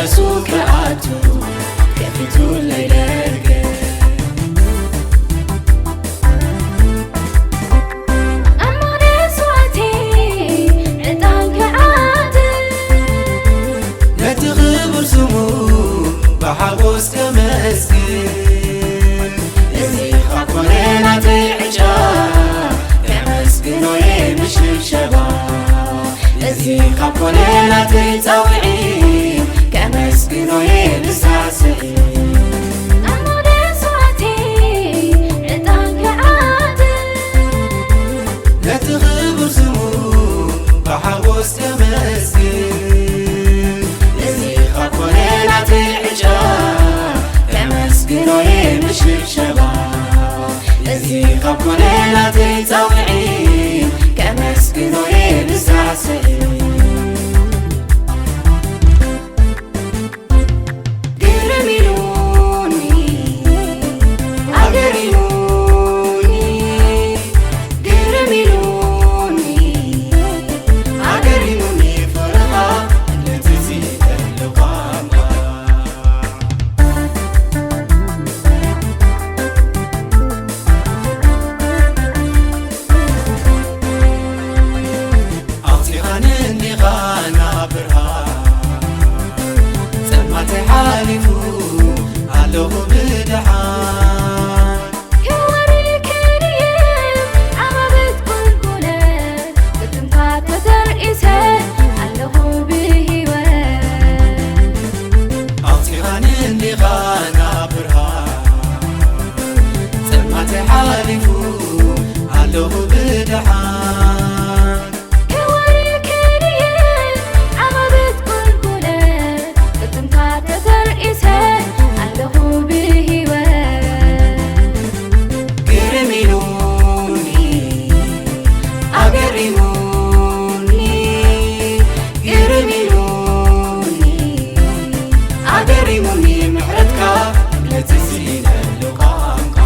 ሱቅ ክኣቱ ከፊቱለይ ደገ። ኣብ መቕደስ ኣትየ ዕጣን ክዓጥን፣ ነቲ ክቡር ስሙ ብሓጎስ ከመስግን። እዚ ካብ ኮነ ናተይ ዕጫ፣ ከመስግኖ እየ ብሽብሸባ። እዚ ካብ ኮነ ናተይ ጻውዒት፣ ከመስግኖ እየ ብሳዕስዒት። ኣብ መቕደስ ኣትየ ዕጣን ክዓጥን፣ ነቲ ክቡር ስሙ ብሓጎስ ከመስግን። እዚ ካብ ኮነ ናተይ ዕጫ፣ ከመስግኖ እየ ብሽብሸባ። እዚ ካብ ኮነ ናተይ ጻውዒት፣ ከመስግኖ እየ ብሳዕስዒት። ግርም ኢሉኒ፣ ኣገሪሙኒ፣ ግርም ኢሉኒ፣ ኣገሪሙኒ ፍቕርኻ፣ ነቲ ዝይተልእ ቋንቋ። ኣውጺኻኒ እንዲኻ ናብ ብርሃን፣ ጸልማተይ ሓሊፉ ኣለኹ ብደሓን። ክወሪ ክድይብ ዓቐበት ቁልቁለት፣ ቅጥምታት ተተርኢሰ ኣለኹ ብህይወት። ኣውጺኻኒ እንዲኻ ናብ ብርሃን፣ ጸልማተይ ሓሊፉ ኣለኹ ብደሓን። ክወሪ ክድይብ ዓቐበት ቁልቁለት፣ ቅጥምታት ተተርኢሰ ኣለኹ ብህይወት። ግርም ኢሉኒ፣ ኣገሪሙኒ፣ ግርም ኢሉኒ፣ ኣገሪሙኒ ምሕረትካ፣ ነቲ ዝይነሉ ቋንቋ።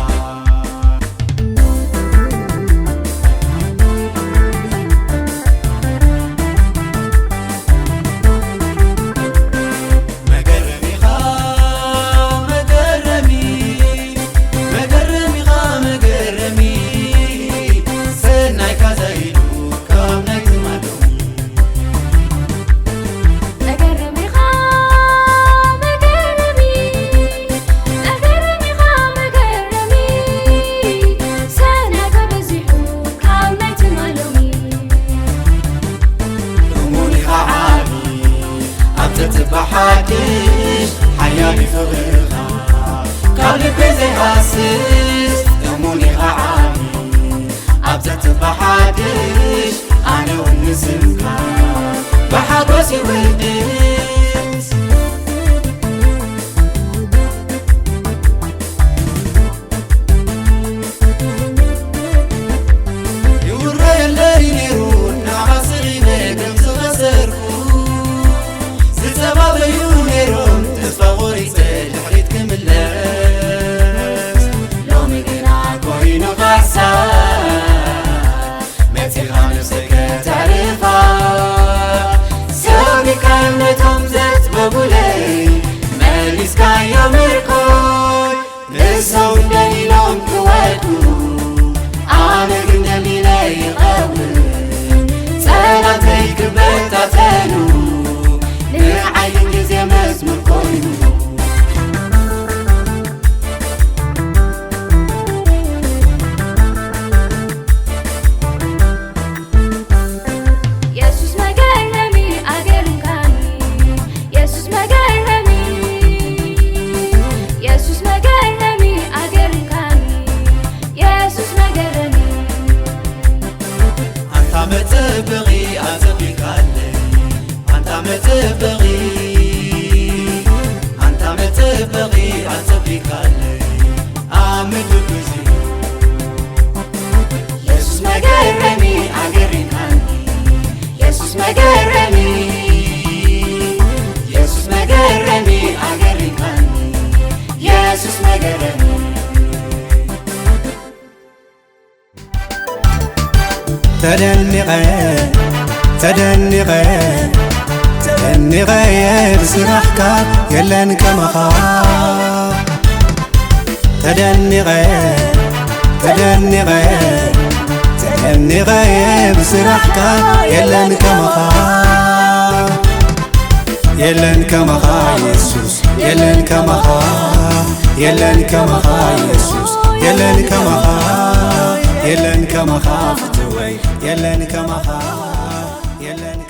መገረሚኻ መገረሚ፣ መገረሚኻ መገረሚ፣ ሰናይካ ዘይሉ ካብ ናይ ትማሊ። መገረሚኻ መገረሚ፣ መገረሚኻ መገረሚ፣ ሰናይካ በዚሑ ካብ ናይ ትማሊ ሎሚ። እሙን ኢኻ ዓቢ ኣብ ዘትበሓድሽ፣ ሓያል ፍቕርኻ ካብ ልቢ ዘይሃስስ። እሙን ኢኻ ዓቢ ኣብ ዘትበሓድሽ፣ ኣነ እውን ንስምካ ብሓጎስ ይውድስ። ይውረየለይ ነይሩ፣ ንዓኻ ስዒበ ከም ዝኸሰርኩ። ዝጸባበዩ ነይሮም፣ ተስፋ ቆሪጸ ድሕሪት ክምለስ። ሎሚ ግና ኮይኑ ካሕሳ፣ መጺኻ ነብሰይ ከተዕርፋ። ሰቢካ እምነቶም ዘጥበቡለይ፣ መሊስካዮ ምርኮይ። ንሶም ደሊሎም ክወድቁ፣ ኣነ ግን ደሊለ ይቐውም። ጸላተይ ክበታተኑ፣ ንዓይ ግን ግዜ መዝሙር ኮይኑ። የሱስ መገረሚ ኣገርምካኒ፣ የሱስ መገረሚ፣ የሱስ መገረሚ ኣገርምካኒ፣ የሱስ መገረሚ። ኣንታ መጸበቒ ኣጸቢቃለይ፣ ኣንታ መጸበቒ፣ ኣንታ መጸበቒ ኣጸቢቃለይ ኣብ ምድሪ ብዙ። የሱስ መገረሚ ኣገሪምካኒ፣ የሱስ መገረሚ፣ የሱስ መገረሚ ኣገሪምካኒ፣ የሱስ መገረሚ። ተደኒቐ፣ ተደኒቐ፣ ተደ- ተደኒቐ ብስራሕካ የለን ከማኻ። ተደኒቐ ተደኒቐ ተደኒቐ ብስራሕካ የለን ከማኻ። የለን ከማኻ የሱስ የለን ከማኻ። የለን ከማኻ የሱስ የለን ከማኻ። የለን ከማኻ ፍትወይ የለን ከማኻ። የለን